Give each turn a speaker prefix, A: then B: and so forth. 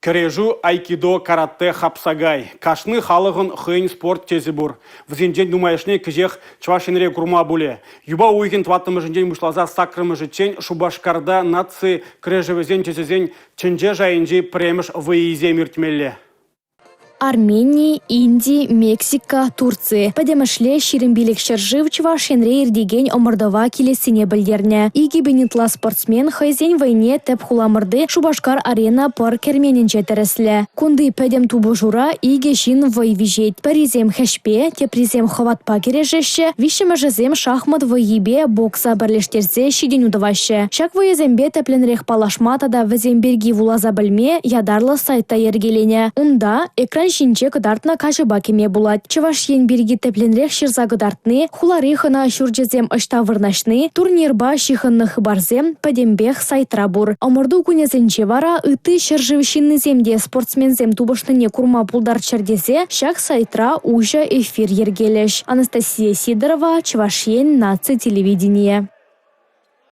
A: Кӗрешӳ, айкидо, каратэ, хапсагай – кашни халӑхӑн хӑйӗн спорт тӗсӗ пур. Вӗсенчен нумайӑшне кӗҫех Чӑваш Енре курма пулӗ. Юпа уйӑхӗн 4-мӗшӗнчен пуҫласа 8-мӗшӗччен Шупашкарта наци кӗрешӗвӗсен тӗсӗсен тӗнче шайӗнчи пӗрремӗш вӑййисем иртмелле.
B: Армени, Инди, Мексика, Турци – пӗтӗмӗшле 25 ҫӗршыв Чӑваш Енре иртекен ӑмӑртӑва килессине пӗлтернӗ. 2000 ытла спортсмен хӑйсен вӑйне тӗп хуламӑрти «Шупашкар-Арена» пӑр керменӗнче тӗрӗслӗ. Кунти пӗтӗм тупӑшура икӗ ҫын вӑй виҫет. Пӗрисем хӗҫпе, теприсем хӑватпа кӗрешеҫҫӗ, виҫҫӗмӗшӗсем шахмат вӑййипе бокса пӗрлештерсе ҫитӗнӳ тӑваҫҫӗ. Ҫак вӑйӑсемпе тӗплӗнрех паллашма тата вӗсем пирки вуласа пӗлме ятарлӑ сайт та йӗркеленӗ. Унта экран ҫинче кӑтартнӑ каҫӑпа кӗме пулать. Чӑваш Ен пирки тӗплӗнрех ҫырса кӑтартни, хулари хӑна ҫурчӗсем ӑҫта вырнаҫни, турнирпа ҫыхӑннӑ хыпарсем пӗтӗмпех сайтра пур. Ӑмӑрту кунӗсенче вара ытти ҫӗршыв ҫыннисем те спортсменсем тупӑшнине курма пултарччӑр тесе ҫак сайтра уҫӑ эфир йӗркелӗҫ. Анастасия Сидорова, Чӑваш Ен наци телевиденийӗ.